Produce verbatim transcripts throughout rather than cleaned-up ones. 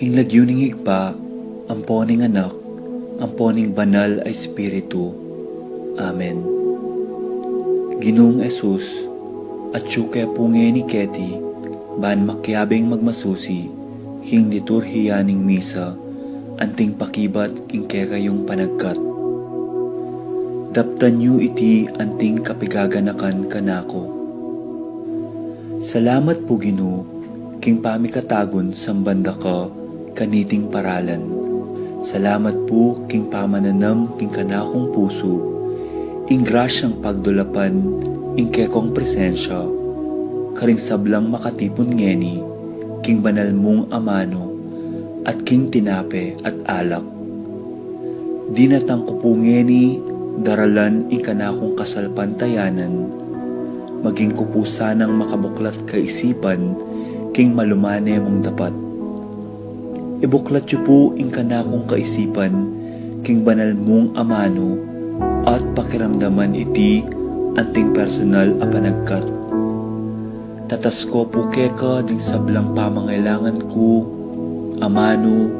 King lagyu ning Ibpa, ampo ning Anak, ampo ning Banal a Espiritu. Amen. Ginung Jesus, atyu ke pu ngeni keti, ban makiabing magmasusi king liturhiya ning misa, anting pakibat king kekayung panagkat. Daptan yu iti anting kapigaganakan kanaku. Salamat pu, Ginu, king pamikatagun samban da ka kaniting paralan. Salamat pu king pamananam king kanakung pusu ing grasyang pagdulapan ing kekong presensya karing sablang makatipun ngeni king banal mung amanu at king tinape at alak. Dinatang ku pu ngeni daralan ing kanakung kasalpantayanan, maging ku pu sanang makabuklat kaisipan king malumane mung dapat. Ibuklat yu pu ing kanakung kaisipan king banal mung amanu at pakiramdaman iti anting personal a panagkat. Tatas ku pu keka ding sablang pamangailangan ku, amanu,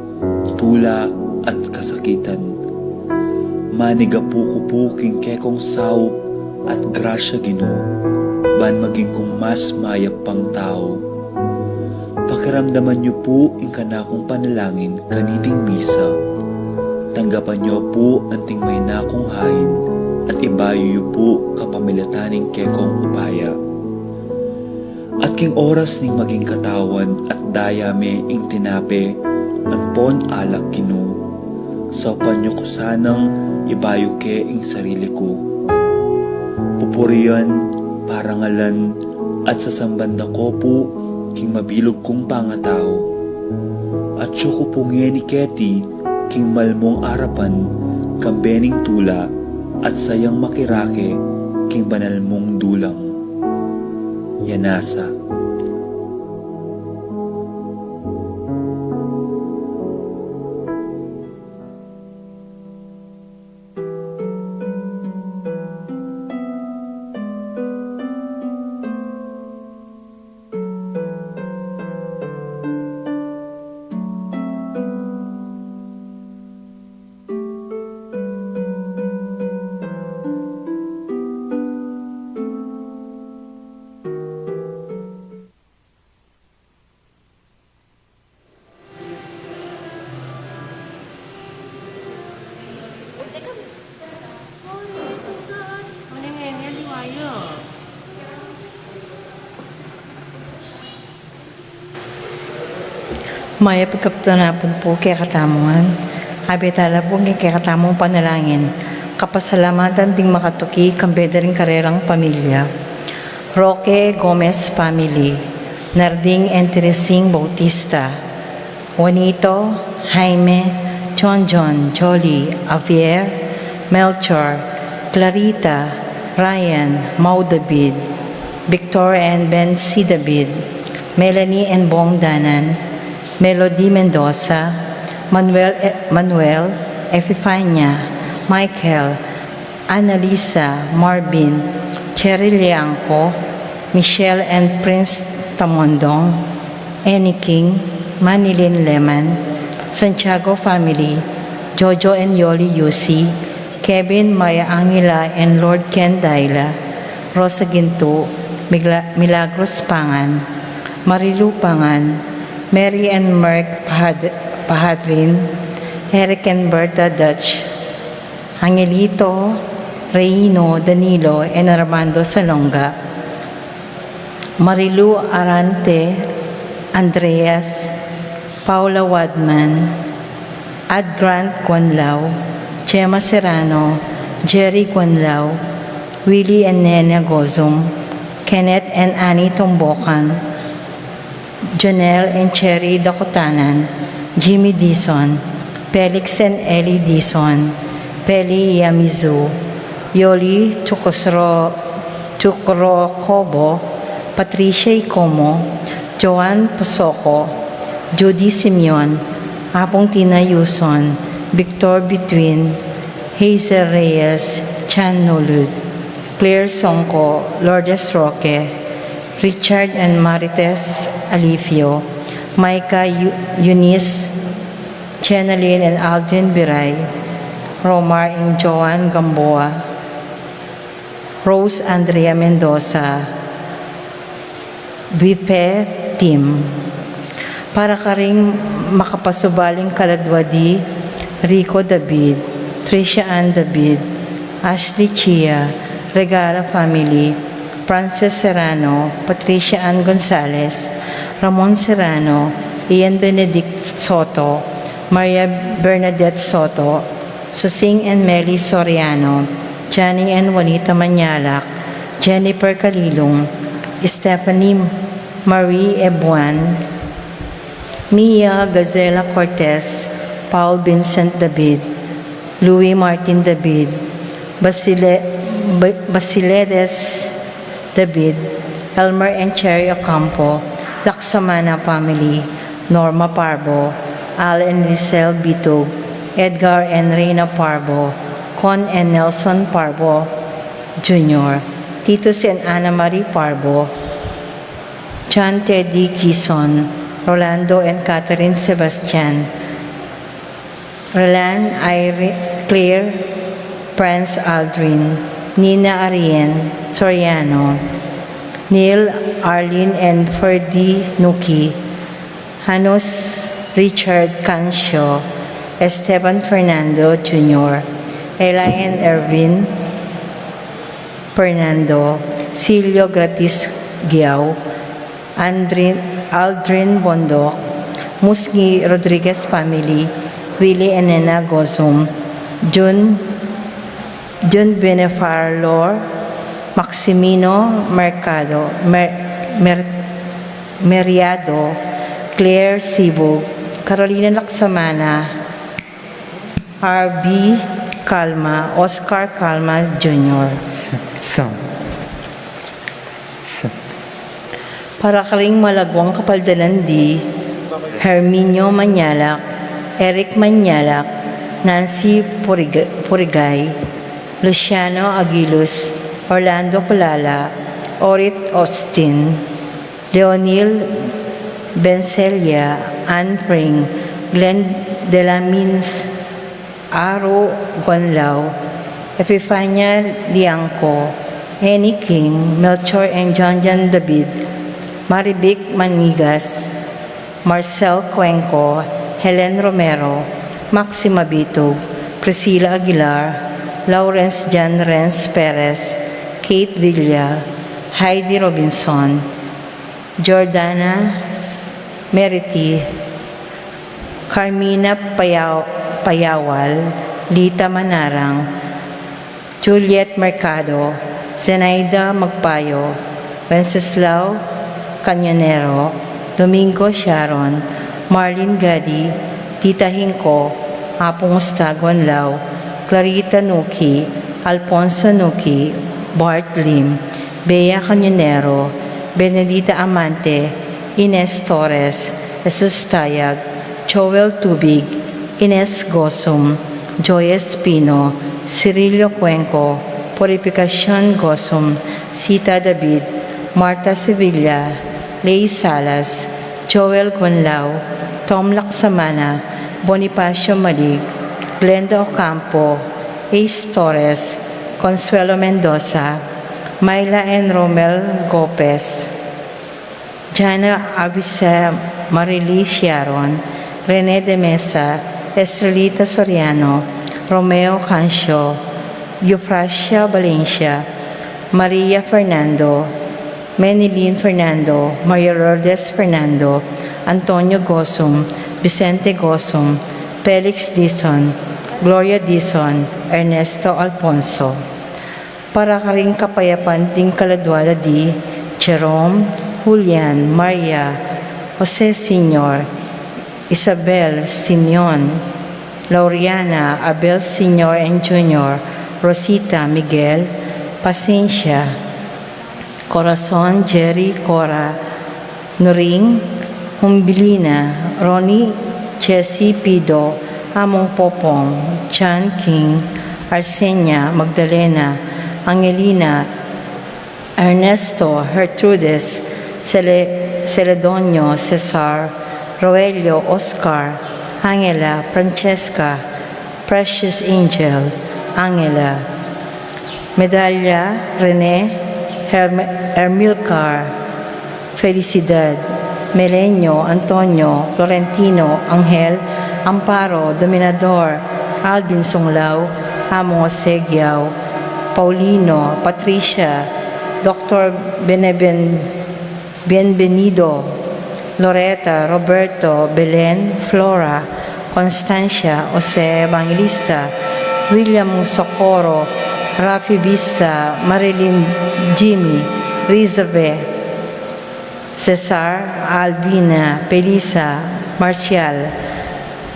tula, at kasakitan. Manigapu ku pu king kekong saup at grasya, Ginu, ban maging kung mas mayap pang tau. Pakiramdaman yu pu ing kanakung panalangin kaniting misa. Tanggapan yu pu anting maina kung hain at ibayu yu pu kapamilatan ning kekong upaya. At king oras ning maging katawan at daya me ing tinape ampon alak, Ginu, saupan yu ku sanang ibayu ke ing sarili ku. Pupurian, parangalan, at sasamban da ku pu king mabilug kung pangatau. Atyu ku pu ngeni keti king malmung arapan, kambe ning tula at sayang makirake king banal mung dulang. Yanasa. Mayap a kapitanapan pu kekatamu ngan. Abetala pu king kekatamung panalangin, kapasalamatan ding makatuki kambe da ring karerang pamilya. Roque Gomez family, Narding and Teresing Bautista, Juanito, Jaime, John John, Jolly, Javier, Melchor, Clarita, Ryan, Mau David, Victor and Ben C. David, Melanie and Bong Danan, Melody Mendoza, Manuel, Manuel, Epifania, Michael, Annalisa, Marvin, Cherry Liangco, Michelle and Prince Tamondong, Annie King, Manilyn Leman, Santiago family, Jojo and Yoli Yusi, Kevin, Maya Angela and Lord Ken Daila, Rosa Ginto, Migla-, Milagros Pangan, Marilu Pangan, Mary and Merck Pahad-, Pahadrin, Eric and Berta Dutch, Angelito, Reino, Danilo, and Armando Salonga, Marilu Arante, Andreas, Paula Wadman, Ad Grant Guanlao, Gemma Serrano, Jerry Guanlao, Willie and Nena Gozum, Kenneth and Annie Tumbokan, Janelle and Cherry Dakotanan, Jimmy Dizon, Felix and Ellie Dizon, Peli Yamizu, Yoli Chukosro-, Chukrokobo, Patricia Icomo, Joan Posoco, Judy Simeon, Apong Tina Yuson, Victor Bituin, Hazel Reyes, Chan Nolud, Claire Songco, Lourdes Roque, Richard and Marites Alifio, Micah Eu-, Eunice, Jenalyn and Aldrin Biray, Romar and Joan Gamboa, Rose Andrea Mendoza, Bipe Tim. Para karing makapasubaling kaladwa di Rico David, Tricia Ann David, Ashley Chia, Regala family, Frances Serrano, Patricia Ann Gonzalez, Ramon Serrano, Ian Benedict Soto, Maria Bernadette Soto, Susing and Meli Soriano, Johnny and Juanita Mañalac, Jennifer Calilung, Stephanie Marie Ebuan, Mia Gazela Cortez, Paul Vincent David, Louis Martin David, Basile-, Ba-, Basiledes David, Elmer and Cherry Ocampo, Laksamana family, Norma Parbo, Al and Lisel Bitug, Edgar and Reina Parbo, Con and Nelson Parbo Junior, Titus and Ana Marie Parbo, John Teddy Kison, Rolando and Catherine Sebastian, Relan Irene Claire, Prince Aldrin, Nina Arien Soriano, Neil Arlene and Ferdy Nuki, Hanus Richard Cancio, Esteban Fernando Junior, Eli and Erwin Fernando, Silio Gratis Giao, Andrin, Aldrin Bondoc, Musngi Rodriguez family, Willie and Nena Gozum, Jun, Jun Benefar Lor, Maximino Mercado, Mer-, Mer-, Meriado, Claire Sibug, Carolina Laksamana, R B Calma, Oscar Calma Junior. Sam. Sam. Para karing malagwang kapaldanan di Herminio Mañalac, Eric Mañalac, Nancy Puriga-, Purigay, Luciano Aguilus, Orlando Culala, Orit Austin, Leonil Benselia, Anne Pring, Glenn Delamins, Aru Gonlau, Epifania Liangco, Annie King, Melchor and John John David, Marivic Manigas, Marcel Cuenco, Helen Romero, Maxima Bitug, Priscilla Aguilar, Lawrence John Renz Perez, Kate Villa, Heidi Robinson, Jordana Meriti, Carmina Payaw-, Payawal, Lita Manarang, Juliet Mercado, Zenaida Magpayo, Wenceslao Cañonero, Domingo Sharon, Marlene Gadi, Tita Hingko, Apung Usta Gonlau, Clarita Nuki, Alfonso Nuki, Bart Lim, Bea Cañonero, Benedita Amante, Ines Torres, Jesus Tayag, Joel Tubig, Ines Gosum, Joy Espino, Cirilio Cuenco, Purificacion Gosum, Sita David, Marta Sevilla, Lei Salas, Joel Gonlau, Tom Laksamana, Bonifacio Malig, Glenda Ocampo, Ace Torres, Consuelo Mendoza, Myla and Romel Gopez, Jana Avisa, Marily Sharon, Rene de Mesa, Estrelita Soriano, Romeo Cancio, Eufrasia Valencia, Maria Fernando, Menilyn Fernando, Maria Lourdes Fernando, Antonio Gosum, Vicente Gosum, Felix Dizon, Gloria Dizon, Ernesto Alfonso. Para karing kapayapan ding kaladwa da di Jerome, Julian, Maria, Jose Senior, Isabel, Simeon, Lauriana, Abel Senior and Junior, Rosita, Miguel, Pasencia, Corazon, Jerry, Cora, Noring, Humbilina, Ronnie, Jessie, Pido, Among Popong, John King, Arsenia, Magdalena, Angelina, Ernesto, Gertrudes, Cele-, Celedonio, Cesar, Roelio Oscar, Angela Francesca, Precious Angel, Angela, Medalla Rene, Herm- Hermilcar, Felicidad, Melenio, Antonio, Florentino, Angel, Amparo, Dominador, Alvin Sunglaw, Among Osegiao, Paulino, Patricia, Doctor Beneben- Bienvenido, Loreta, Roberto, Belen, Flora, Constancia, Jose Evangelista, William Socorro, Rafi Vista, Marilyn, Jimmy, Rizabe, Cesar, Albina, Felisa, Marcial,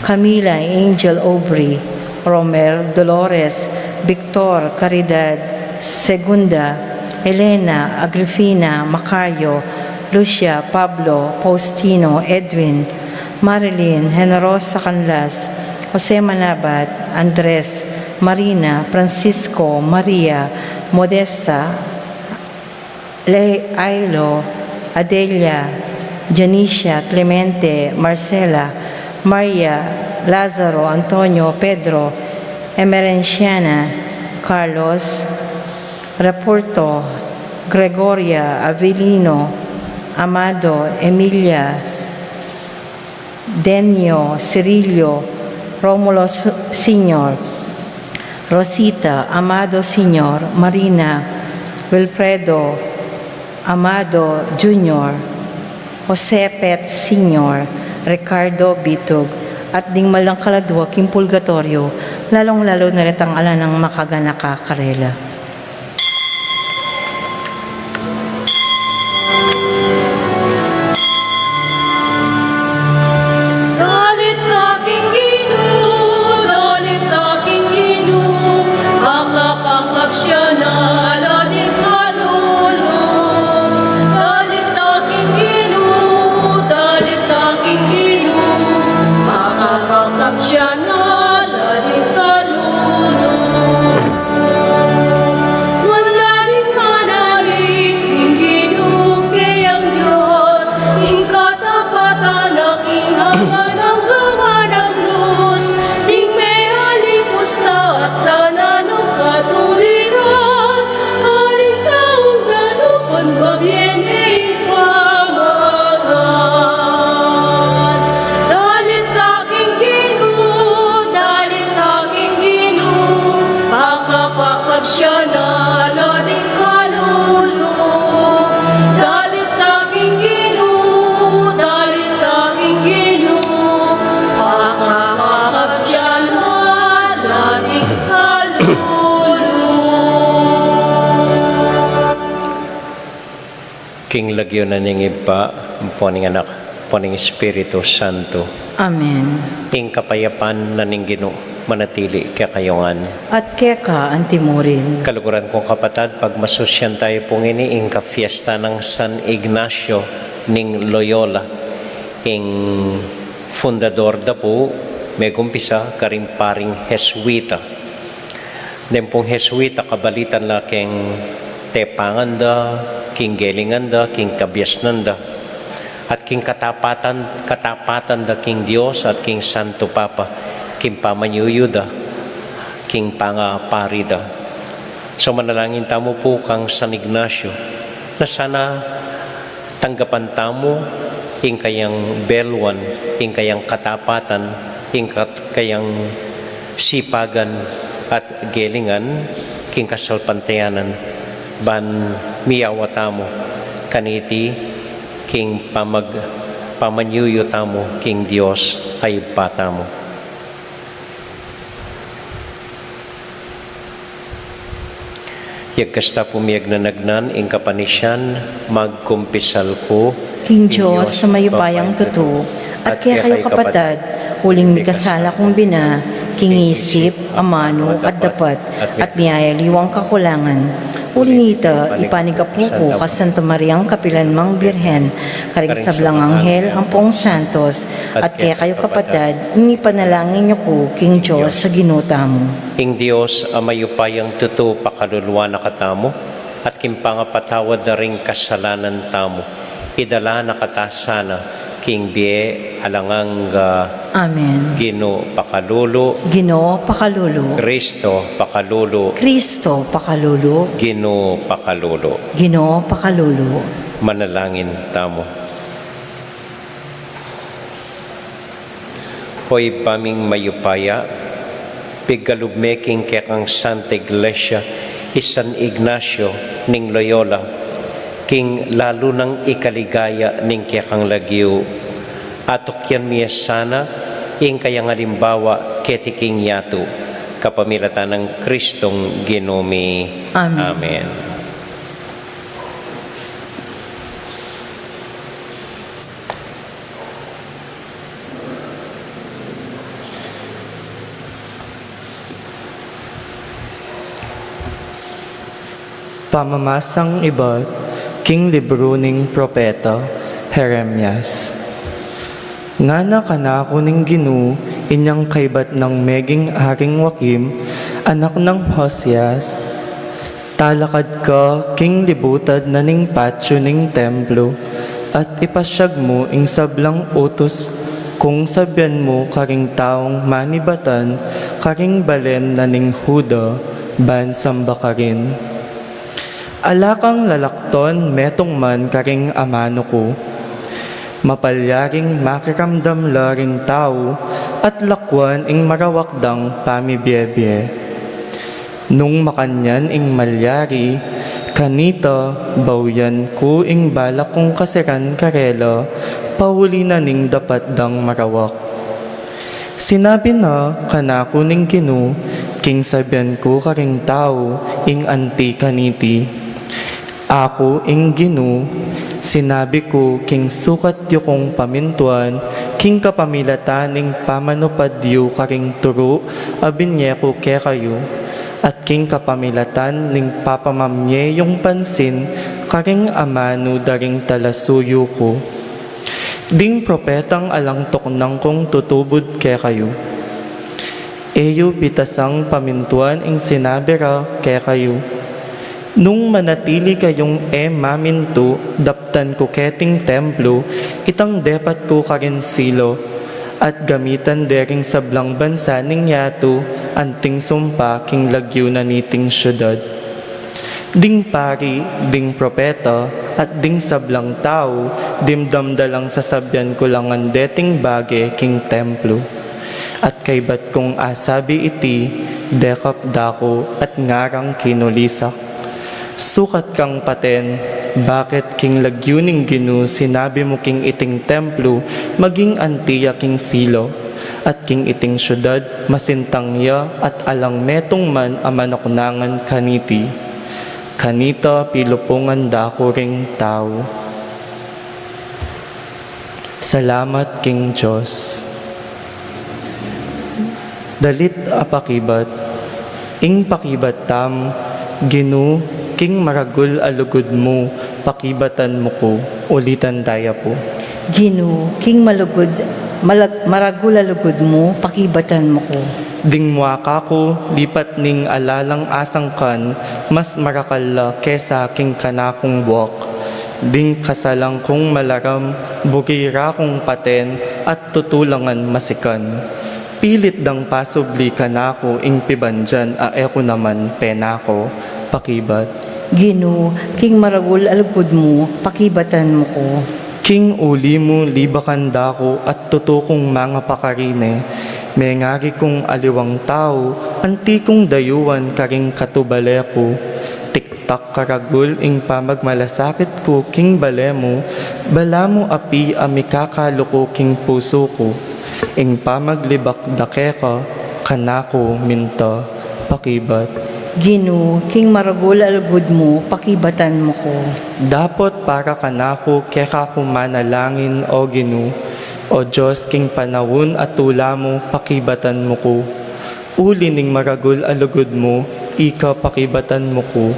Camila, Angel, Aubrey, Romer, Dolores, Victor, Caridad, Segunda, Elena, Agrifina, Macario, Lucia, Pablo, Faustino, Edwin, Marilyn, Generosa Canlas, Jose Manabat, Andres, Marina, Francisco, Maria, Modesta, Le- Ailo, Adelia, Janicia, Clemente, Marcela, Maria, Lazaro, Antonio, Pedro, Emerenciana, Carlos, Reporto, Gregoria, Avelino, Amado, Emilia, Denio, Cirilio, Romulo S- Senior, Rosita, Amado Senior, Marina, Wilfredo, Amado Junior, Jose Pet Senior, Ricardo Bitug, at ding mal nang kaladua king purgatoryo, lalung-lalu na retang ala nang makaganaka karela. Dalit ka king Ginu, dalit ka king Ginu, pakapakapsya na la ding kalulu. Dalit ka king Ginu, dalit ka king Ginu, pakapakapsya na la ding kalulu. Manalig, manalig king Ginu, kayang Dios, ing katapatan, king amanang gawa nang lus, ding mealipusta at tanan nang katuliran, karing taung danupan, babie ne ing pamagat. Dalit ka king Ginu, dalit ka king Ginu, pakapakapsya na la ding kalulu. Dalit ka king Ginu, dalit ka king Ginu, pakapakapsya na la ding kalulu. King lagyu na ning Ibpa, ampo ning Anak, ampo ning Espiritu Santo. Amen. Ing kapayapan na ning Ginu manatili kekayu ngan. At keka antimurin. Kaluguran kung kapatad, pagmasusyan tayu pu ngeni ing kafiesta nang San Ignacio ning Loyola, ing fundador da pu, megumpisa karing paring Jesuita. Deng pung Jesuita, kabalitan la king tepangan da, king gelingan da, king kabiasnan da, at king katapatan, katapatan da king Dios at king Santo Papa, king pamanyuyu da king pangapari da. So, manalangin tamu pu kang San Ignacio na sana tanggapan tamu ing kayang beluan, ing kayang katapatan, ing kat- kayang sipagan at gelingan king kasalpantayanan, ban miyawa tamu kaniti king pamag- pamanyuyu tamu king Dios a Ibpa tamu. Yagkas ta pu miyagnanagnan ing kapanisian, magkumpisal ku king Dios a mayupayang tutu, at kekayu kapatad, uling mikasala kung bina, king isip, amanu, at dapat, at miyayaliwang kakulangan. Uli na nita, ipanigapu ku kang Santa Mariang kapilan mang Birhen, karing sablang anghel ampong santos, at kekayu kapatad, ing ipanalangin yu ku king Dios a Ginu tamu. Ing Dios a mayupayang tutu pakaluluan na katamu, at king pangapatawad da ring kasalanan tamu, idala na kata sana Ing bie alang angga. Amen. Ginu pakalulu. Ginu pakalulu. Kristo pakalulu. Kristo pakalulu. Ginu pakalulu. Ginu pakalulu. Manalangin tamu. O Ibpa ming mayupaya, pigalub me king kekang Santa Iglesia i San Ignacio ning Loyola, king lalu nang ikaligaya ning kekang lagyu. Atukyan mi ya sana ing kayang alimbawa keti king yatu, kapamilatan nang Kristong Ginu mi. Amen. Amen. Pamamasang ibat king libru ning propeta Jeremias. Ngana kanaku ning Ginu, inyang kaybat nang meging Aring Joaquim, anak nang Josias, talakad ka king libutad na ning patyu ning templo, at ipasyag mu ing sablang utus kung sabian mu karing taung manibatan karing balen na ning Juda, ban samba karin. Ala kang lalakton metung man karing amanu ku. Mapalyaring makiramdam la ring tau at lakwan ing marawak dang pamibiebie. Nung makanyan ing malyari, kanita bauyan ku ing balak kung kasiran karela, pauli na ning dapat dang marawak. Sinabi na kanaku ning Ginu, king sabian ku karing tau ing anti kaniti. Aku ing Ginu, sinabi ku king sukat yu kung pamintuan, king kapamilatan ning pamanupad yu karing turu a binye ku kekayu, at king kapamilatan ning papamamye yung pansin karing amanu da ring talasuyu ku. Ding propetang alang tuknang kung tutubud kekayu. E yu pitasang pamintuan ing sinabi ra kekayu. Nung manatili kayung e mamintu, daptan ku keting templo, itang depat ku karin Silo, at gamitan de ring sablang bansa ning yatu anting sumpa king lagyu na niting siudad. Ding pari, ding propeta, at ding sablang tau, dimdam da lang sasabian ku la ngan deting bage king templo. At kaybat kung asabi iti, dekap da ku at ngarang kinulisak. Sukat kang paten, bakit king lagyu ning Ginu sinabi mu king iting templo, maging anti ya king Silo, at king iting siudad, masintang ya at alang metung man a manuknangan kaniti. Kanita pilupungan da ku ring tau. Salamat king Dios. Dalit a pakibat. Ing pakibat tam, Ginu, king maragul a lugud mu, pakibatan mu ku. Ulitan taya pu. Ginu, king malugud, malag-, maragul a lugud mu, pakibatan mu ku. Ding muaka ku, lipat ning ala lang asangkan, mas marakal la kesa king kanakung buak. Ding kasalang kung malaram, buri ra kung paten, at tutu la ngan masikan. Pilit dang pasubli kanaku ing pibandian a e ku naman penako, pakibat. Ginu, king maragul a lugud mu, pakibatan mu ku. King uli mu, libakan da ku at tutu kung mangapakarine, mengari kung aliwang tau, anti kung dayuan karing katubale ku. Tik- tak karagul ing pamagmalasakit ku king bale mu, balamu api a mikakaluku king pusu ku. Ing pamaglibak da keka, kanaku minta, pakibat. Ginu, king maragul a lugud mu, pakibatan mu ku. Dapot para kanaku keka ku manalangin, O Ginu, O Dios, king panaun a tula mu, pakibatan mu ku. Uli ning maragul a lugud mu, ika pakibatan mu ku,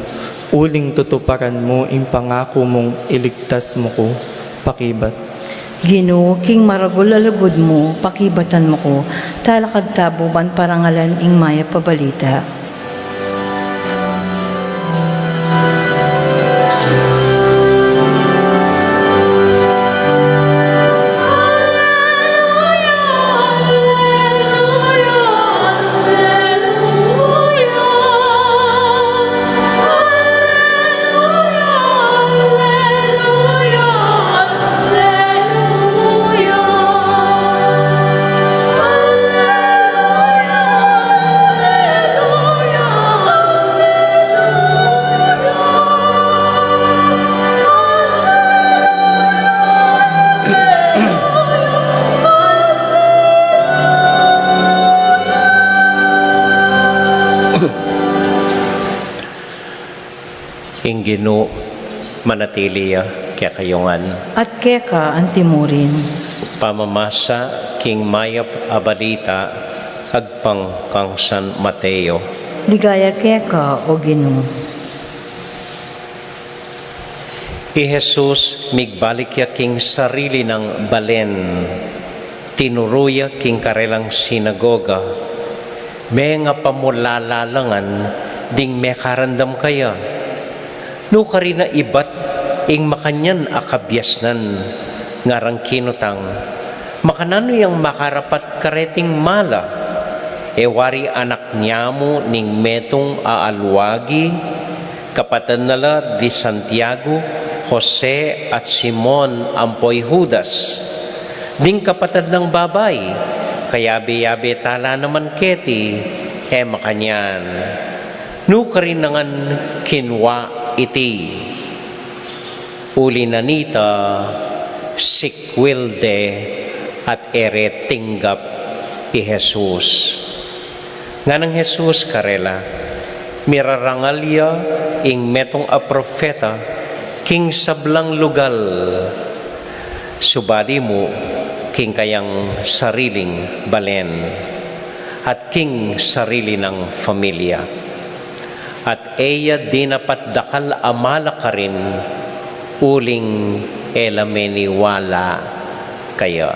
uling tutuparan mu ing pangaku mung iligtas mu ku, pakibat. Ginu, king maragul a lugud mu, pakibatan mu ku, talakad tamu ban parangalan ing mayap a balita. Ing Ginu manatili ya kekayu ngan. At keka antimurin. Pamamasa king mayap a balita agpang kang San Mateo. Ligaya keka, O Ginu. I Jesus migbalik ya king sarili nang balen. Tinuru ya king karelang sinagoga, mengapamulala la ngan ding mekarandam kaya. Nukarin a ibat ing makanyan a kabiasnan, ngarang kinutang, makananu yang makarapat kareting mala? E wari anak nia mu ning metung a aluagi? Kapatad na la di Santiago, Jose, at Simon ampo i Judas. Ding kapatad nang babai, kayabe-yabe tala naman keti, e makanyan. Nukarin na ngan kinua iti. Uli na nita, sikwil de at e re tinggap i Jesus. Nganang Jesus karela, mirarangal ya ing metung a propeta king sablang lugal, subali mu king kayang sariling balen at king sarili nang familia. At e ya dinapat dakal a mala karin uling e la meniwala kaya.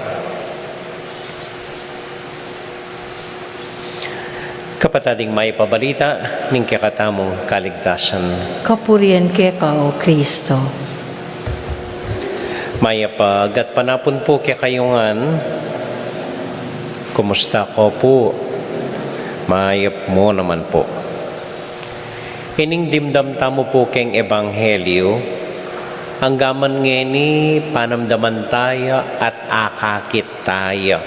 Kapatad, ing mayap a balita ning kekatamung kaligtasan. Kapurian keka, O Kristo. Mayap a gatpanapun pu kekayu ngan. Kumusta ko pu? Mayap mu naman pu. Ining dimdam tamu pu keng ebanghelyu, anggaman ngeni panamdaman taya at akakit taya.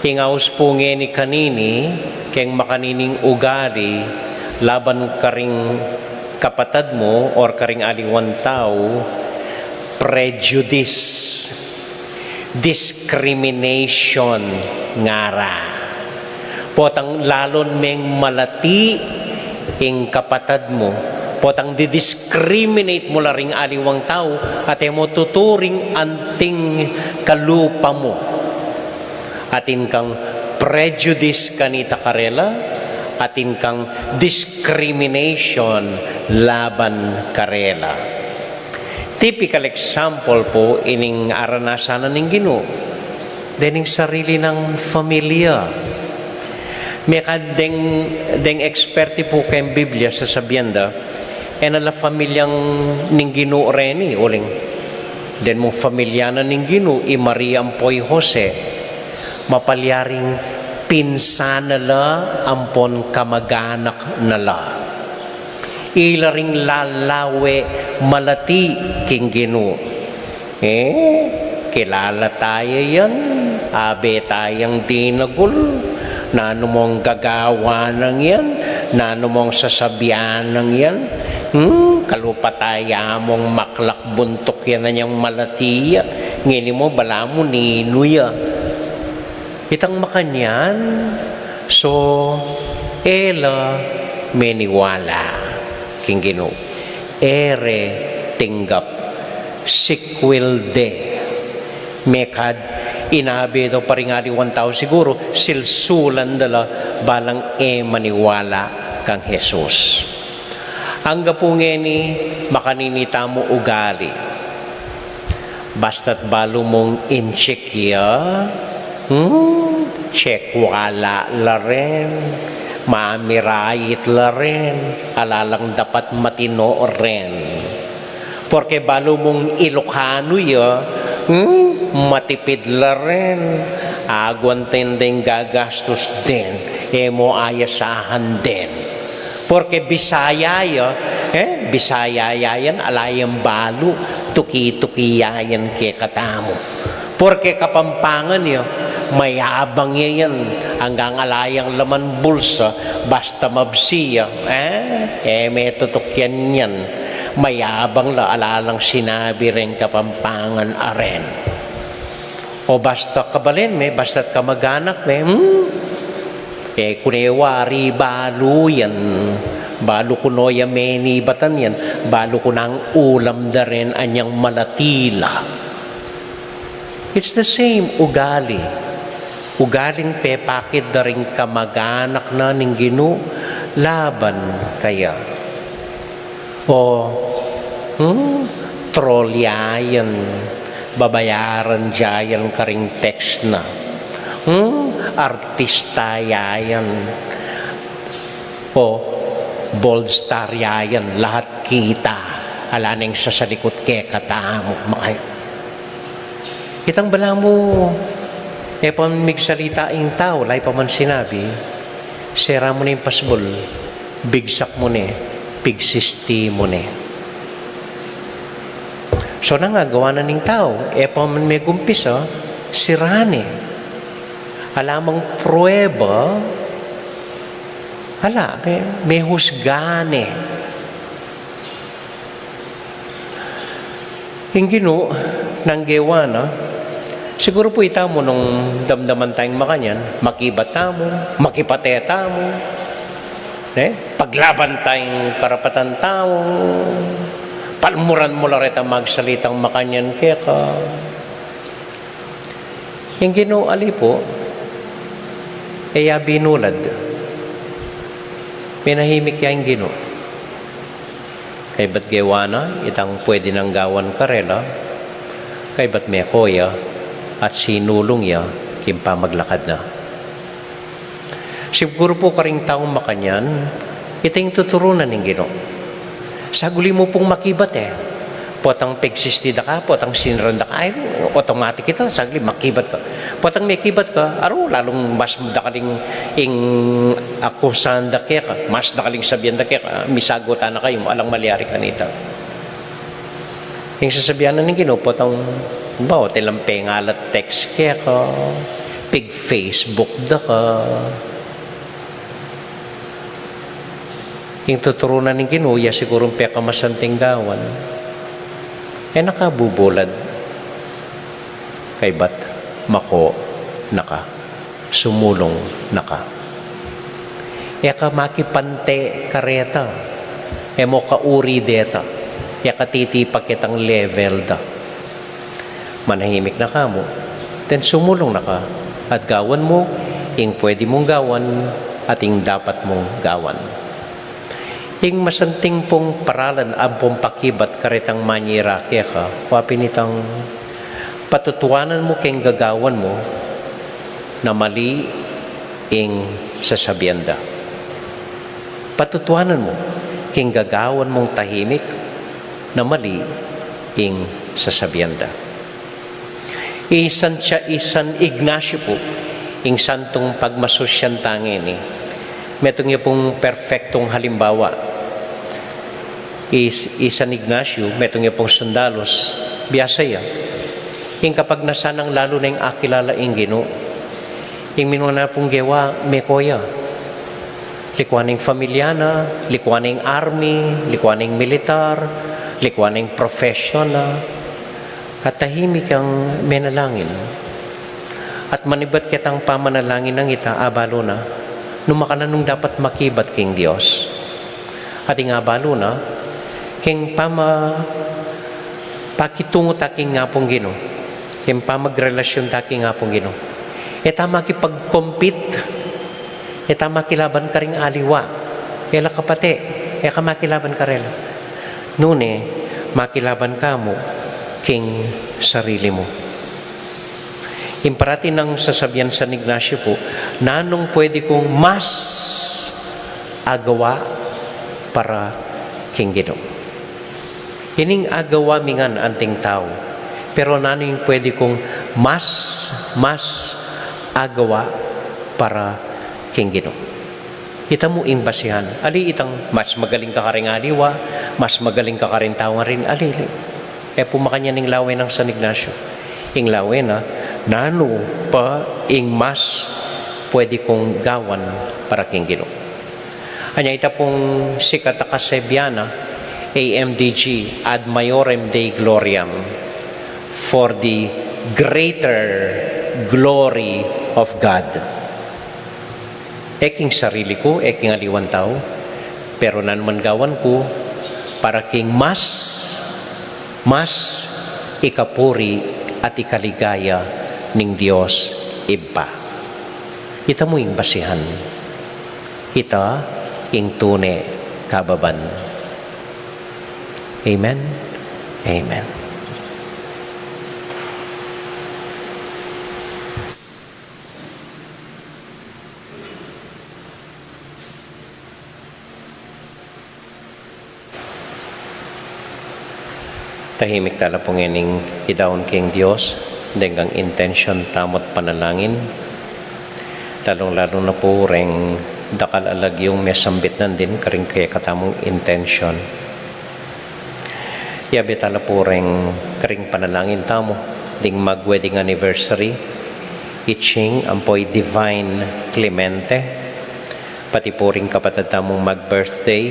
Ing aus pu ngeni kanini, keng makanining ugali laban karing kapatad mu or karing aliwang tau, prejudice, discrimination ngara. Potang lalun meng malati ing kapatad mu, potang di-discriminate mu la ring aliwang tau, at e mu tuturing anting kalupa mu. Atin kang prejudice kanita karela, atin kang discrimination laban karela. Typical example pu ining aranasan na ning Ginu dening sarili nang familia. Mekad deng, deng eksperti pu keng Biblia sasabian da, e na la familia ning Ginu reni, uling den mung familia na ning Ginu i Maria ampo i Jose, mapalyaring pinsan na la ampon kamaganak na la. Ila ring lalawe malati king Ginu. E, kilala taya yan, abe tayang dinagul, nanu mong gagawa nang yan, nanu mong sasabian nang yan, hmm, kalupa taya mong maklak buntuk yan anyang malati ya, ngeni mo balamu ninu ya. Itang makanyan, so, e la meniwala king Ginu. E re tinggap, sikwil de. Mekad inabe da pa ring aliwang tau siguru, silsulan da la balang e maniwala kang Jesus. Angga pu ngeni makanini tamu ugali. Basta't balu mung inchik ya, hmm, check wala la rin, mamirait la rin, ala lang dapat matino rin. Porke balu mung Ilokano ya, hmm, matipid la rin, aguanten deng gagastus den, e mo ayasahan den. Porke Bisaya ya, e, Bisaya ya yan, ala yang balu, tuki-tuki ya yan kekatamu. Porke Kapampangan ya, mayabang ya yan, anggang ala yang laman bulsa, basta mabsi ya, e, e me tutukian yan. Mayabang la, ala lang sinabi reng Kapampangan a ren. O basta kabalen me, basta't kamaganak me, hmm? E, kune wari balu yan, Balu ku no ya menibatan yan, balu ku nang ulam da rin anyang malati la. It's the same ugali. Ugaling pepakit da ring kamag-anak na ning Ginu laban kaya. O, hmm, troll ya yan, babayaran ya yan karing text na. Hmm, artista ya yan. O, bold star ya yan, lahat kita. Ala neng sasalikut kekatamu, makay. Itang balamu, e pa man migsalita ing tau, ala pa man sinabi, sera mu ne ing pasbul, bigsak mu ne, pigsisti mu ne. So, nanu ing agawa na ning tau, e pa man megumpisa, sira ne. Ala mang prueba, ala, me, mehusga ne. Ing Ginu, nanu ing gewa na, siguru pu itamu nung damdaman tayung makanyan, makibat tamu, makipate tamu, ne? Paglaban tayung karapatan tamu, palmuran mu la retang magsalitang makanyan keka. Ing Ginu ali pu, e ya binulad. Menahimik ya ing Ginu. Kaybat gewa na itang pwede nang gawan karela, kaybat meko ya at sinulung ya king pamaglakad na. Siguru pu karing taung makanyan, ita ing tuturunan ning Ginu. Saguli mu pung makibat e. Potang pegsisti da ka, potang siniran da ka, ay, automatic ita, saguli makibat ka. Potang mekibat ka, aru, lalung mas dakal ing, ing akusahan da keka, mas dakal ing sabian da keka, misagutan na kayu, alang malyari kanita. Ing sasabian na ning Ginu, potang, ba, o, tilang pengalat text keka, pig-Facebook da ka. Ing tuturunan ning Ginu, ya sigurung pekamasanting gawan. E na ka bubulad. Kaybat, mako na ka. Sumulung na ka. E ka makipante kareta. E mo kauri deta. E ka titipa ketang level da. Manahimik na ka mu, then sumulung na ka, at gawan mu ing pwede mung gawan at ing dapat mung gawan. Ing masanting pung paralan ampong pakibat karetang manyira keka, wa pin itang patutuanan mu keng gagawan mu na mali ing sasabian da. Patutuanan mu keng gagawan mung tahimik na mali ing sasabian da. I San, i San Ignacio pu, ing santung pagmasusyan ta ngeni, metung ya pung perpektung halimbawa. I, i San Ignacio, metung ya pung sundalus, biasa ya. Ing kapag na sanang lalu neng akilala ing Ginu, ing minuna pung gewa, meko ya. Likuan ing familia na, likuan ing army, likuan ing militar, likuan ing profession na. At tahimik yang menalangin. At manibat ketang pamanalangin nang ita, abalu na, nu makananu ing dapat makibat king Dios. At ing abalu na, king pama, pakitungo ta king Apung Ginu, king pamagrelasyon ta king Apung Ginu. E ta makipag-compete, e ta makilaban karing aliwa, e la kapate, e ka makilaban karela. Nune, makilaban ka mu king sarili mu. Ing parati nang sasabian San Ignacio pu, nanung pwede kung mas agawa para king Ginu. Ining agawa mi ngan anting tau, pero nanu ing pwede kung mas, mas agawa para king Ginu. Ita mu ing basihan, ali itang mas magaling ka karing aliwa, mas magaling ka karing tau ngarin, ali, ali. E pu makanyan ing lawen nang San Ignacio. Ing lawen na, nanu pa ing mas pwede kung gawan para king Ginu. Anya ita pung sikat a kasebian na, A M D G, Ad Maiorem Dei Gloriam, for the greater glory of God. E king sarili ku, e king aliwang tau, Pero nanu man gawan ku, para king mas, mas ikapuri at ikaligaya ning Dios Ibpa. Ita mu ing basihan. Ita ing tune kababan. Amen. Amen. Tahimik tala pu ngening idaun king Dios deng intention tamu't panalangin, lalung-lalu na pu reng dakal a lagyung mesambit nandin karing kekatamung intention. Yabe tala pu reng karing panalangin tamu ding mag-wedding anniversary, i Ching ampo i Divine Clemente, pati pu ring kapatad tamung mag-birthday,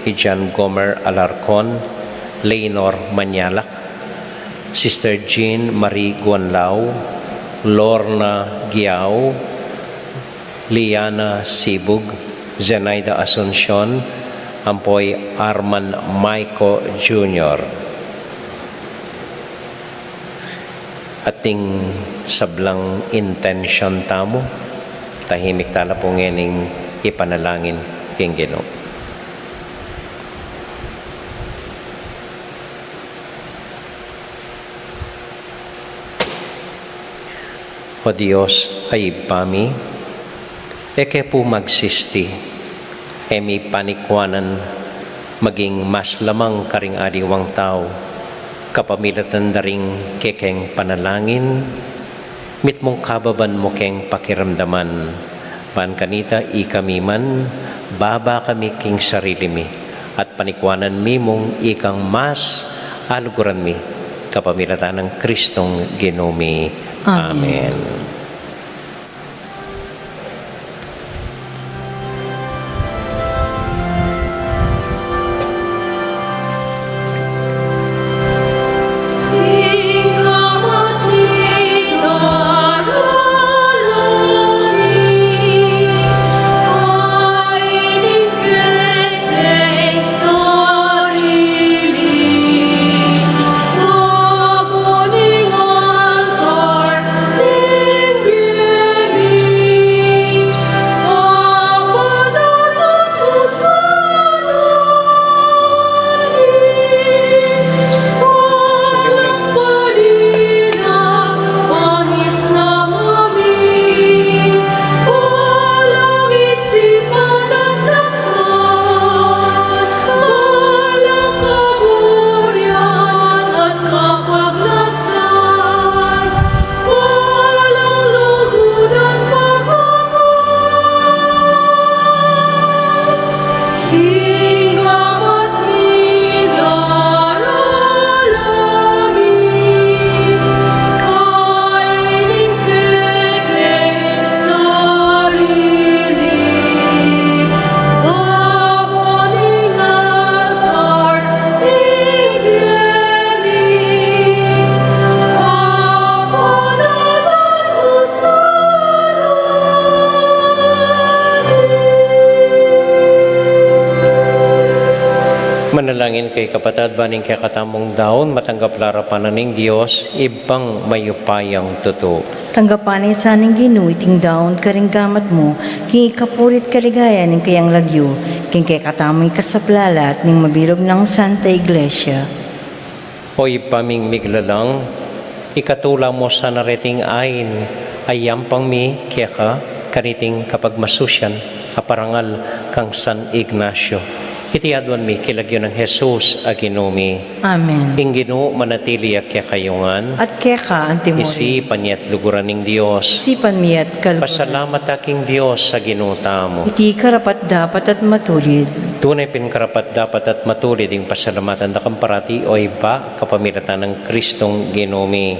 i John Gomer Alarcon, Leonor Manyalak, Sister Jean Marie Guanlao, Lorna Giao, Liana Sibug, Zenaida Asuncion, ampo i Arman Maico Junior. At ding sablang intention tamu, tahimik tala pu ngening ipanalangin king Ginu. O Dios a Ibpa mi, e ke pu magsisti, e mi panikuanan maging mas lamang karing aliwang tau, kapamilatan da ring kekeng panalangin, mitmung kababan mu keng pakiramdaman. Ban kanita ikami man, baba kami king sarili mi, at panikuanan mi mung ikang mas aluguran mi, kapamilatan nang Kristong Ginu mi. Amen. Amen. Manalangin kayu kapatad, ban ing kekatamung daun matanggap la arapan na ning Dios, Ibpang mayupayang tutu. Tanggapan na sa ning Ginu iting daun karing gamat mu, king ikapuri't kaligayan ning kayang lagyu, king kekatamung ikasaplalat ning mabilug nang Santa Iglesia. O Ibpa ming miglalang, ikatula mu sana reting ain a iyampang mi keka kaniting kapagmasusian a parangal kang San Ignacio. Iti aduan mi king lagyu nang Jesus a Ginu mi. Amen. Ing Ginu manatili ya kekayu ngan. At keka antimurin. Isipan ya't luguran ning Dios. Isipan mi ya't kaluguran. Pasalamat ta king Dios a Ginu tamu. Iti karapat-dapat at matulid. Tune pin karapat-dapat at matulid ing pasalamatan da kang parati, o Ibpa, kapamilatan nang Kristong Ginu mi.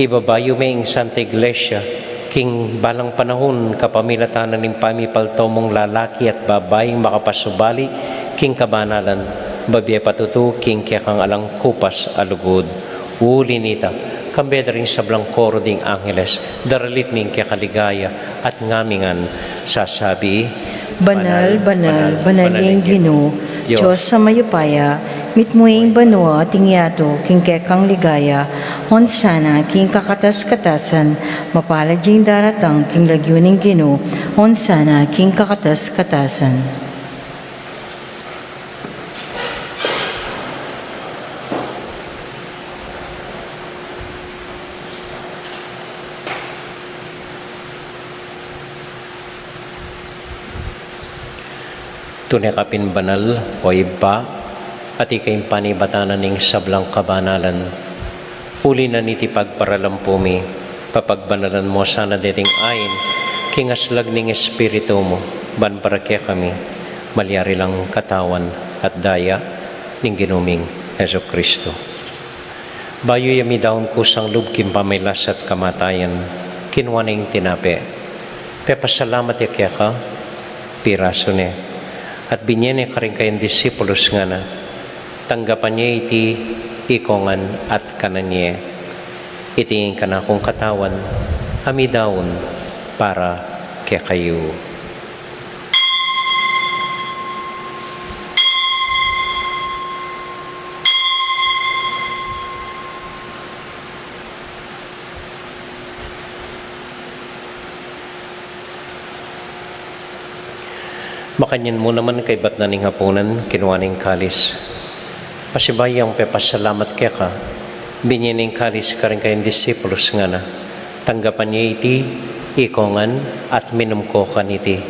Ibabayu me ing Santa Iglesia king balang panahun, kapamilatan na ning pamipaltau mung lalaki at babaing makapasubali king kabanalan, babie patutu king kekang alang kupas a lugud. Uli nita, kambe da ring sablang koro ding angeles, daralit mi ing keka ligaya at ngamingan sasabi, Banal, banal, banal ing Ginu, Dios a mayupaya, mitmu ing banua at ing yatu king kekang ligaya. Honsana king kakatas-katasan, mapalad ing daratang king lagyu ning Ginu. Honsana king kakatas-katasan. Tune ka pin banal, o Ibpa, at ika ing panibatan ning sablang kabanalan. Uli na niti pagparalampu mi, papagbanalan mu sana deting ain, king aslag ning Espiritu mu, ban para kekami, malyari lang katawan at daya ning Ginu ming Jesucristo. Bayu ya midaun kusang lub king pamagkasakit at kamatayan, kinua ne ing tinape, pepasalamat ya keka, pirasu ne, at binye ne karing kayang disipulus, ngana: Tanggapan ye iti ikongan at kanan ye. Iti ing kanakung katawan, a midaun para kekayu. Makanyan mu naman kaibat na ning hapunan, kinua ne ing kalis. Pasibayu yang pepasalamat keka, binye ne ing kalis karing kayang disipulus, ngana: Tanggapan ye iti ikongan at minum ko kaniti.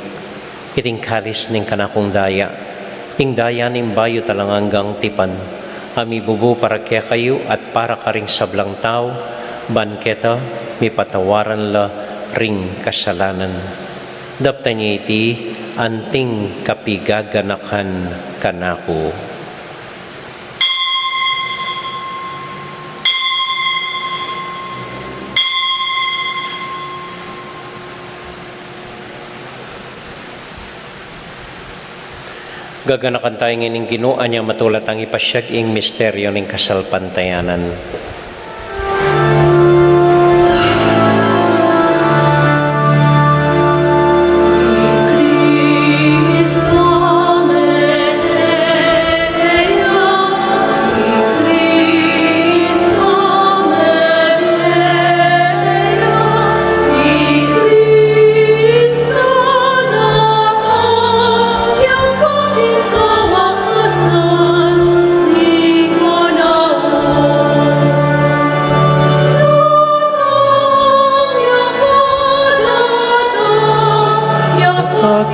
Iting kalis ning kanakung daya, ing daya ning bayu at alang anggang tipan, a mibubu para kekayu at para karing sablang tau, ban keta mipatawaran la ring kasalanan. Daptan ye iti anting kapigaganakan kanaku. Gaganakan taya ngeni ing Ginu, anya matula tang ipasiag ing misteryu ning kasalpantayanan.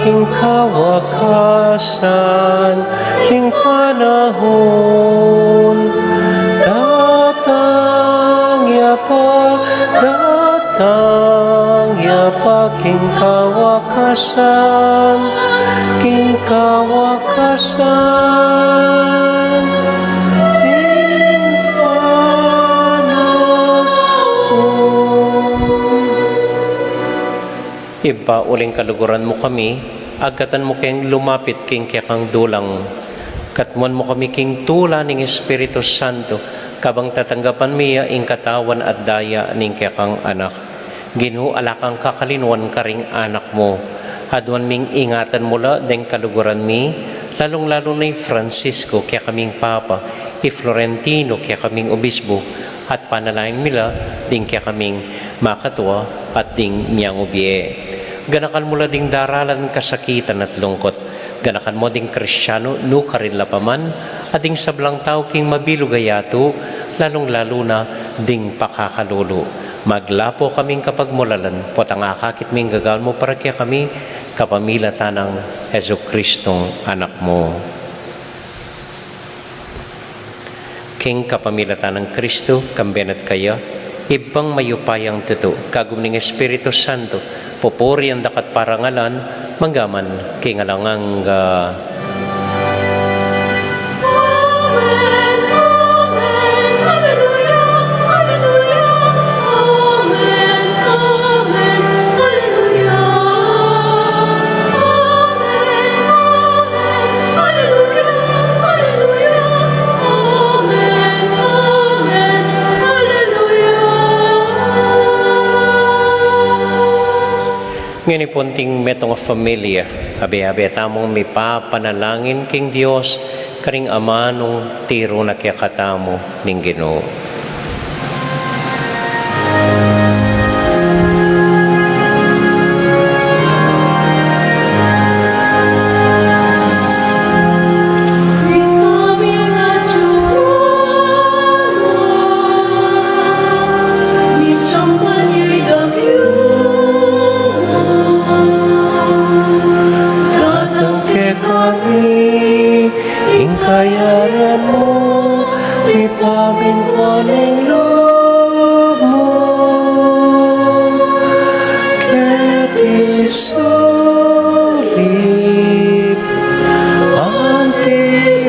King kawakasan ning panahun, datang ya pa, datang ya pa, king kawakasan, king kawakasan ning panahun. Ibpa, uling kaluguran mu kami, agkatan mu keng lumapit king kekang dulang. Katmuan mu kami king tula ning Espiritu Santo, kabang tatanggapan mi ya ing katawan at daya ning kekang Anak. Ginu, ala kang kakalinuan karing anak mu. Aduan ming ingatan mu la deng kaluguran mi, lalung-lalu na i Francisco, kekaming Papa, i Florentino, kekaming Obispo, at panalangin mi la ding kekaming makatua at ding miyangubie. Ganakan mu la ding daralan kasakitan at lungkut. Ganakan mu ding Kristiano nukarin la pa man, at ding sablang tau king mabilug a yatu, lalung-lalu na ding pakakalulu. Maglapo kaming kapagmulalan, potang akakit ming gagawan mu para kekami, kapamilatan nang Jesucristong Anak mu. King kapamilatan nang Kristu, kambe na at kaya, Ibpang mayupayang tutu, kagum ning Espiritu Santo, pupurian daka at parangalan, mangga man king alang angga. Ngeni pung metung a familia, Abe-abe tamung mipapanalangin king Dios, karing amanung tiru na kekatamu ning Ginu. Datang kekami ing kayaran mu, mipamintuan ing lub mu. Keti sulip anti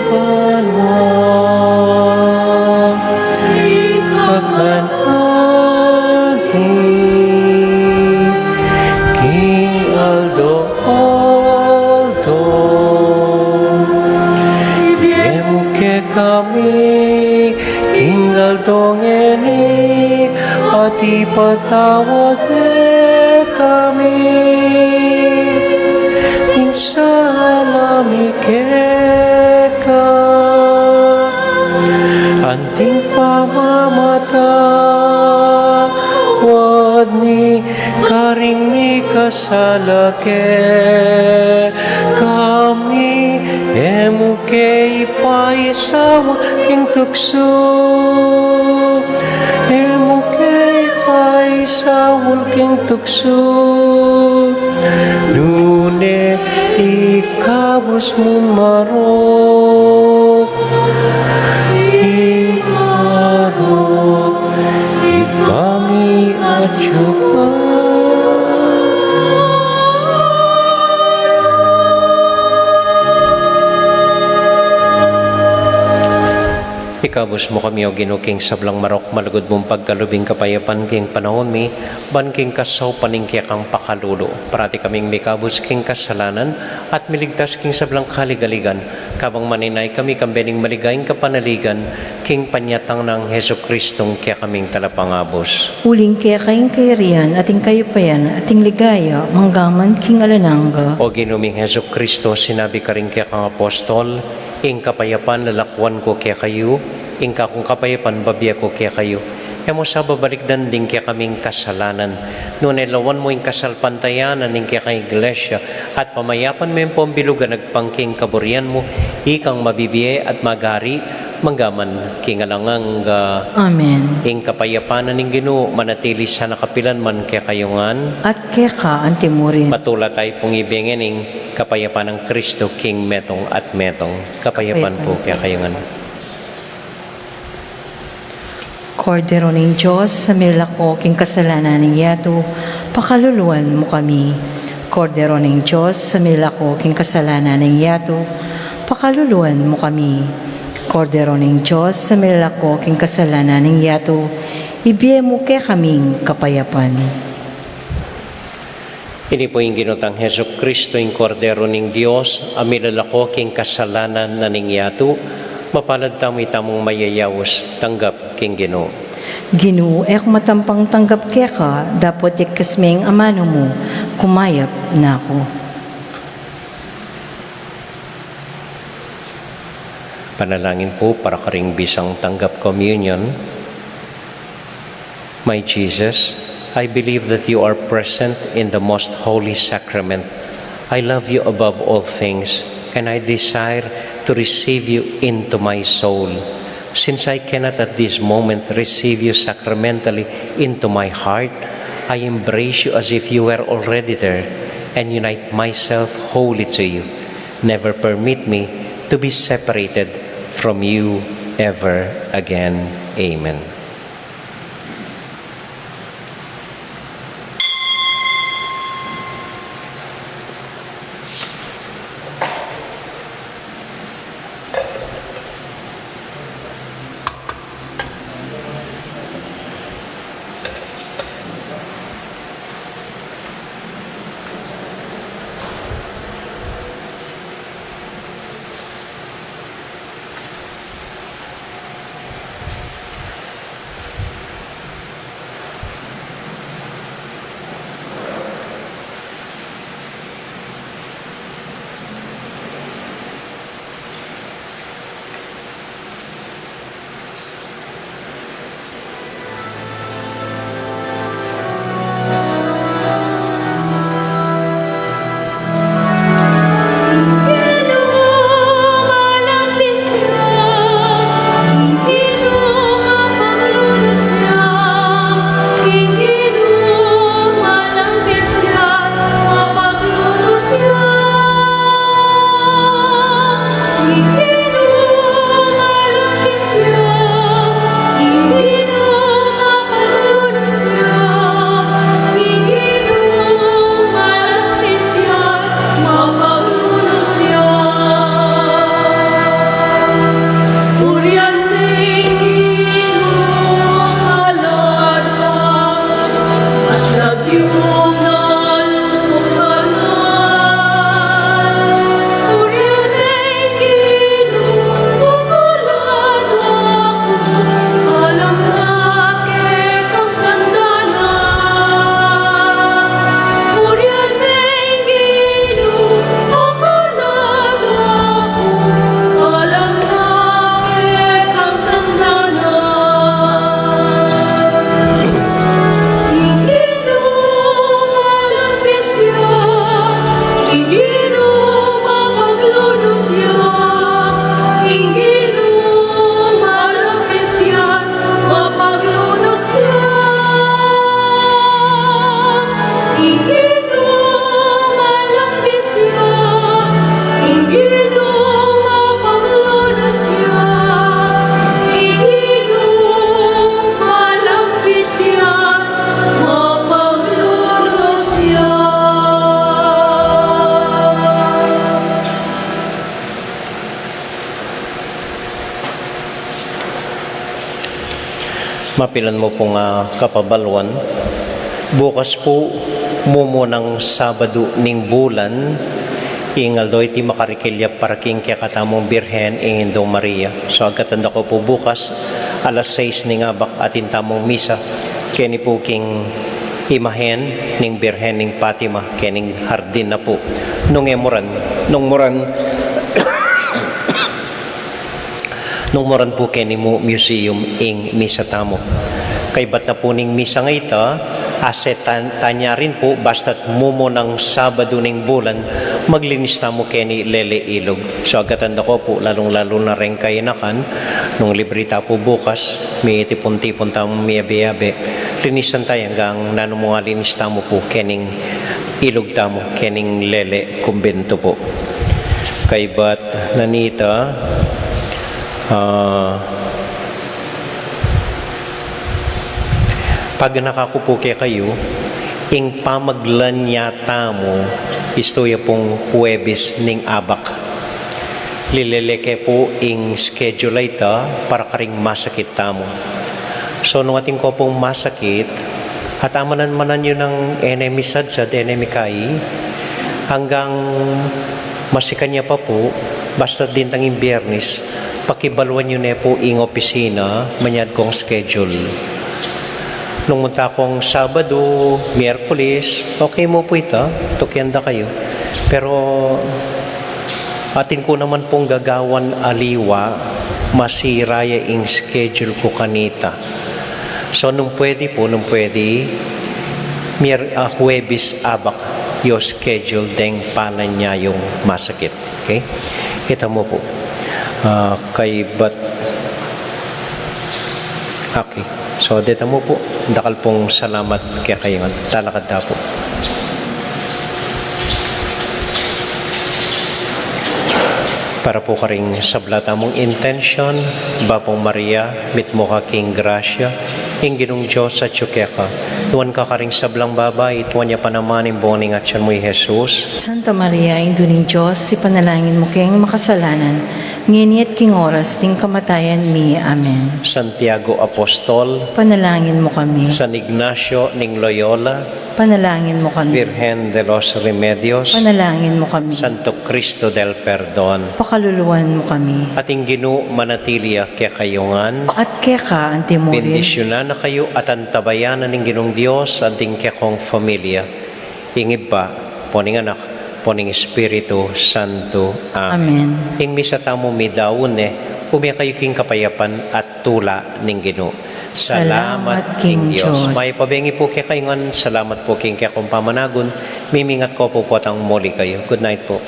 banua, ing kakananu king aldo aldo. Ibie mu kekami king aldo ngeni, at ipatawad mu kekami ing sala mi keka, anting pamamatawad mi karing mikasala kekami. E mu ke ipaisaul king tuksu, e mu ke ipaisaul king tuksu, nune ikabus mu marok ing marok, ibpa mi atiu ka. Ikabus mu kami, O Ginu, king sablang marok, malugud mung pagkalub ing kapayapan king panaun mi, ban king kasaupan ning kekang pakalulu, parati kaming mikabus king kasalanan, at miligtas king sablang kaligaligan, kabang maninay kami kambe ning maligayang kapanaligan, king panyatang nang Jesucristong kekaming Talapangabus. Uling keka ing kayarian, at ing kayupayan, at ing ligaya, manggaman king alang angga. O Ginu ming Jesucristo, sinabi karing kekang apostol, ing kapayapan lalakuan ku kekayu, ing kakung kapayapan bibie ku kekayu. E mu sa babalikdan ding kekaming kasalanan, nune lawan mu ing kasalpantayanan ning kekang Iglesia, at pamayapan me ampong bilug a agpang king kaburian mu, ikang mabibie at mag-ari manggaman king alang angga. Amen. Ing kapayapan na ning Ginu manatili sana kapilan man kekayu ngan. At keka antimurin. Patulan tamu pung ibie ngening kapayapan nang Kristo king metung at metung. Kapayapan pu kekayu ngan. Kordero ning Dios, a milako king kasalanan ning yatu, pakaluluan mu kami. Kordero ning Dios, a milako king kasalanan ning yatu, pakaluluan mu kami. Kordero ning Dios, a milako king kasalanan ning yatu, ibie mu kekaming kapayapan. Ini pu ing Ginu tang Jesucristo, ing Kordero ning Dios, a milalako king kasalanan na ning yatu. Mapalad tamu itamung mayayaus tanggap king Ginu. Ginu, e ku matampang tanggap keka, dapot ikasmeng amanu mu, kumayap na ku. Panalangin pu para karing bisang tanggap communion. My Jesus, I believe that you are present in the most holy sacrament. I love you above all things, and I desire to receive you into my soul. Since I cannot at this moment receive you sacramentally into my heart, I embrace you as if you were already there and unite myself wholly to you. Never permit me to be separated from you ever again. Amen. Mapilan mu pung, ah, kapabaluan. Bukas pu, mumunang Sabadu ning bulan, ing aldo iti makarikil ya para king kekatamung Birhen, ing Indung Maria. So, agkatan da ku pu bukas, alas sais ning abak atin tamung misa, keni pu king imahen ning Birhen ning Fatima, kening hardin na pu. Nung e muran, nung muran, nung muran pu keni mu museum ing misa tamu. Kaybat na pu ning misa ngeni, asa tan-, tanyarin pu, basta't mumunang Sabadu ning bulan, maglinis tamu keni lele ilug. So, agkatan da ku pu, lalung-lalu na reng kainakan, nung libri ta pu bukas, mitipun-tipun tamu, miyabe-yabe, linisan ta ya anggang nanu mung alinis tamu pu, kening ilug tamu, kening lele kumbentu pu. Kaybat na nita, ah, paganaka ku pu kekayu, ing pamaglanya tamu, istu ya pung Huwebes ning abak. Lilele ke pu ing schedule a ita para karing masakit tamu. So, nung atin ko pung masakit, at amanan-manan yu nang e ne misadsad, e ne mikai, anggang masikan ya pa pu, basta dintang ing Biyernes, pakibaluan yu ne pu ing opisina, manyad kong schedule. Nung munta kong Sabadu, Miyerkules, okay mu pu ita, tukian da kayu. Pero, atin ku naman pung gagawan aliwa, masira ya ing schedule ku kanita. So, nung pwede pu, nung pwede, Mier-, ah, Huwebes abak yu schedule deng palanya yung masakit. Okay? Kita mu pu. Ah, kaybat. Okay. So, deta mu pu. Dakal pung salamat kekayu ngan. Talakad ta pu. Para pu karing sabla tamung intensyon, Bapu Maria, mitmu ka king grasya, ing Ginung Dios atyu keka. Nuan ka karing sablang babai, at nuan ya pa naman ing bunga ning atyan mu, i Jesus. Santa Maria, Indu ning Dios, ipanalangin mu keng makasalanan, ngeni at king oras ning kamatayan mi. Amen. Santiago Apostol, panalangin mu kami. San Ignacio ning Loyola, panalangin mu kami. Virgen de los Remedios, panalangin mu kami. Santo Cristo del Perdon, pakaluluan mu kami. At ing Ginu manatili ya kekayu ngan. At keka antimurin. Bendisyunan na kayu at antabayanan ning Ginung Dios, anting kekong familia. Ing Ibpa, ampo ning Anak, ampo ning Espiritu Santo. Amen. Amen. Ing misa tamu midaun ne, ume kayu king kapayapan at tula ning Ginu. Salamat king Dios. Mayap a bengi pu kekayu ngan, salamat pu king kekong pamanagun, mimingat ko pu potang muli kayu. Good night pu.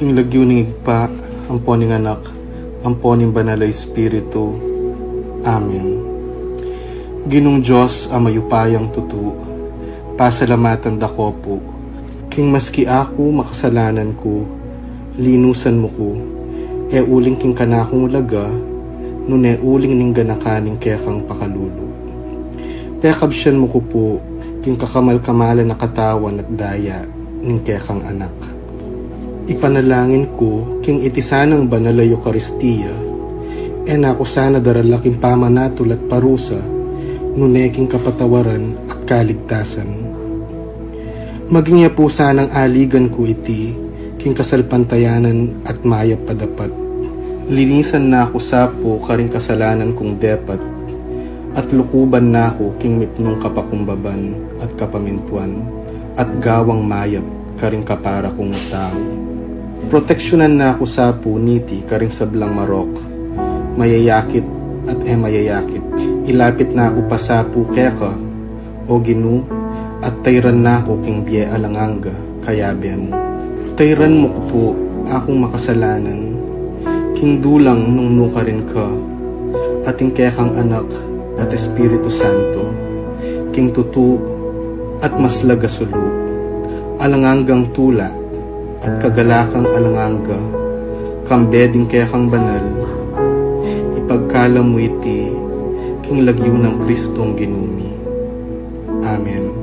King lagyu ning Ibpa, ampo ning Anak, ampo ning Banal a Espiritu. Amen. Ginung Dios a mayupayang tutu, pasalamatan da ko pu, king maski aku makasalanan ku, linusan mu ku, e uling king kanakung ulaga, nune uling ning ganaka ning kekang pakalulu. Pekabsian mu ku pu, king kakamal-kamalan a katawan at daya ning kekang Anak. Ipanalangin ku, king iti sanang banal a Eukaristia, e na ku sana darala king pamanatul at parusa, nune king kapatawaran at kaligtasan. Maging ya pu sanang aligan ku iti, king kasalpantayanan at mayap a dapat. Linisan na ku sa pu karing kasalanan kung depat, at lukuban na ku king mipnung kapakumbaban at kapamintuan, at gawang mayap karing kapara kung tau. Proteksyonan na ku sa pu niti karing sablang marok, mayayakit at e mayayakit. Ilapit na ku pa sa pu keka, O Ginu, at tayran na ku king bie alang angga, kayabe mu. Tayran mu ku pu akung makasalanan, king dulang nung nukarin ka, at ing kekang Anak at Espiritu Santo, king tutu at maslag a sulu, alang anggang tula, at kagalakang alang angga, kambe ding kekang banal, ipagkalam mu iti, king lagyu nang Kristong Ginu mi. Amen.